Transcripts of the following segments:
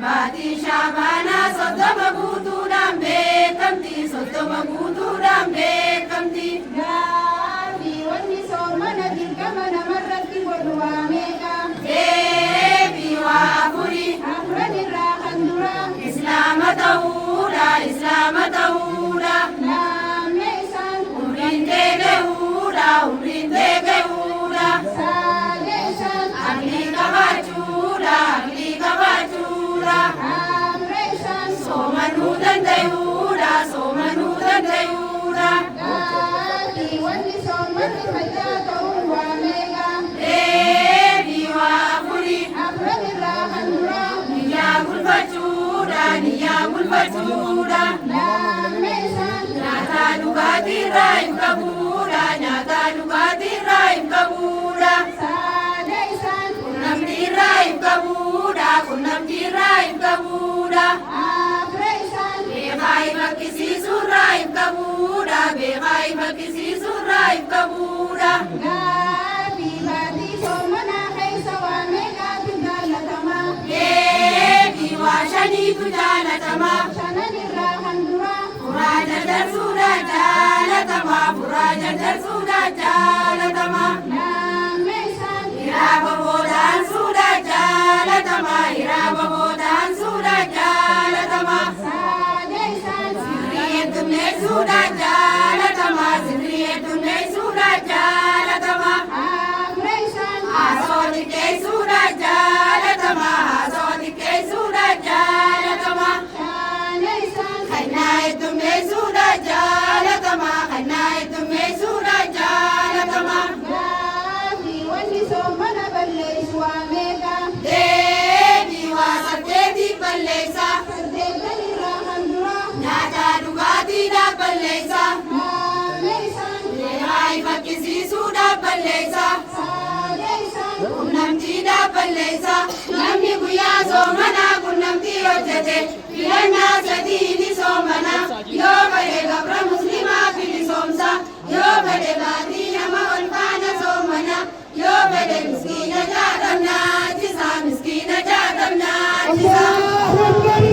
Baatiin Shaabaanaa 30 guutuudhaan beekamti. 30 guutuudhaan beekamti. Gaafii wanni soomana dirqama namarratti godhu waa meeqa? Deebii waa afuri. Afran irraa kan duraa. Islaama ta'uudha, Islaama ta'uudha. Laamme isaan. Umriin deebi'uudha, umriin deebi'uudha. Saade isaan. Aqlii qabaachuudha, aqlii qabaachuudha. Afre isaan. Soomanuu danda'uudha, soomanuu danda'uudha. Gaafii wanni soomanni fayyaa ta'uun waa meeqa? Deebii waa afuri. Afran irraa kan duraa. Niyyaa bulfachuudha, niyyaa bulfachuudha. Laamme isaan. Nyaataa dhugaatiirraa hin qabuudha, nyaataa dhugaatiirraa hin qabuudha. Saade isaan. Qunnamtiirraa hin qabuudha, qunnamtiirraa hin qabuudha. Afre isaan. Beekaa hin makkisiisuurraa hin qabuudha, beekaa hin makkisiisuurraa hin qabuudha. Gaafii baatii soomanaa keessa waa meeqaatu jaallatama? Deebii waa shaniitu jaalatama. Shanan irraa kan duraa. Furaa jarjarsuudha jaalatama, furaa jarjarsuudha jaalatama. Laamme isaan. Hiraaba boodaan suudha jaalatama, hiraaba boodaan suudha jaalatama. Saade isaan. Sirrii heddummeessuudha jaalatama, sirrii heddummeessuudha jaalatama. Afre isaan. Haasoo xiqqeessuudha jaalatama, haasoo xiqqeessuudha jaalatama. Shaane isaan. Kennaa heddummeessuudha jaalatama, kennaa heddummeessuudha jaalatama. Gaafii wanni soomana balleessu waa meeqa? Deebii waa saddeetiif balleessa. Saddeettan irraa kan duraa. Nyaataa dhugaatiidhaaf balleessa. Laamme isaan. Beekaa ifakkisiisuudhaaf balleessa. Saade isaan. Qunnamtiidhaaf balleessa. Namni guyyaa soomanaa qunnamtii hojjete filannaa sadii ni soomana. Yoo fedhe gabra muslimaa bilisoomsa. Yoo fedhe baatii nama ol faana soomana. Yoo fedhe miskiina 60 nyaachisa, miskiina 60 nyaachisa. Allahu Akbar!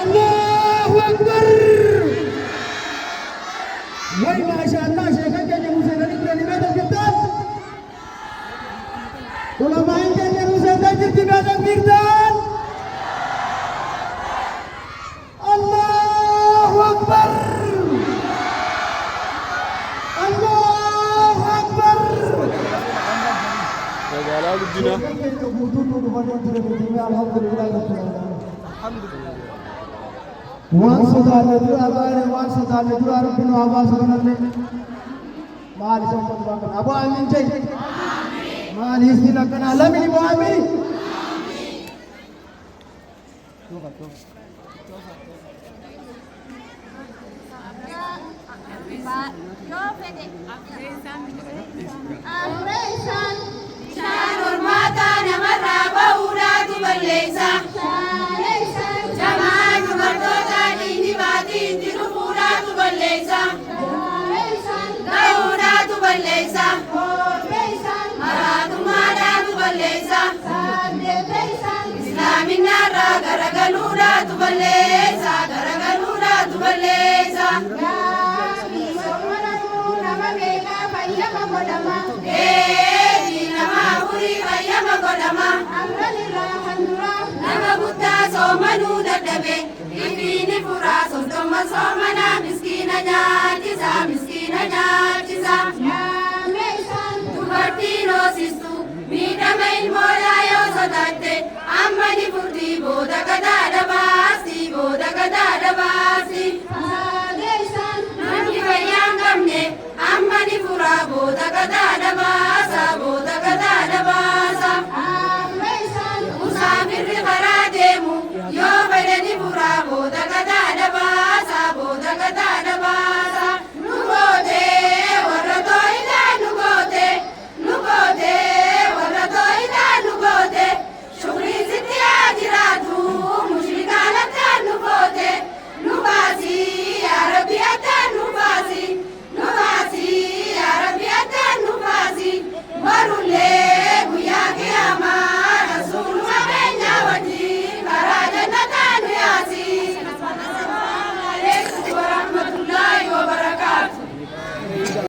Allahu Akbar! Way maasha Allah, sheekan keenya Museenanii turanii mee takbirtaan? Ulamaan keenya Museenaa jirti, mee takbirtaan? Allahu Akbar! Allahu Akbar! Magaalaa guddinaa. Sheekan keenya guutuun nu dhufanii turanii, alhamdulillah rabbil alamin. Waan sodaanne dura baane, waan sodaanne dura Rabbi nu haa baasu kanallee. Maal isa uffatu waan kana? Aboo amiin jee. Maali isin akkanaa lamini moo amiin? Yoo fedhe. Afre isaan. Bishaan hormaataa namarraa bahuudhaatu balleessa. Shaane isaan. Jamaa dubartootaa dhiigni baatii itti dhufuudhaatu balleessa. Shaane isaan. Gahuudhaatu balleessa. Torbe isaan. Maraatummaadhaatu balleessa. Saddeette isaan. Islaaminaarraa garagaluudhaatu balleessa. Garagaluudhaatu balleessa. Gaafii soomana turuu nama meeqaa fayyama godhama? Deebii nama afurii fayyama godhama. Afran irraa kan duraa. Nama guddaa soomanuu dadhabe ifiini furaa 30 soomanaa miskiina nyaachisa, miskiina nyaachisa. Laamme isaan. Dubartiin hoosistu miidhama ilmoodhaa yoo sodaatte amma ni furtii, booda gadaadha baasti, booda gadaadha baasti. Saade isaan. Namni fayyaa hin qabne amma ni furaa, booda gadaadha.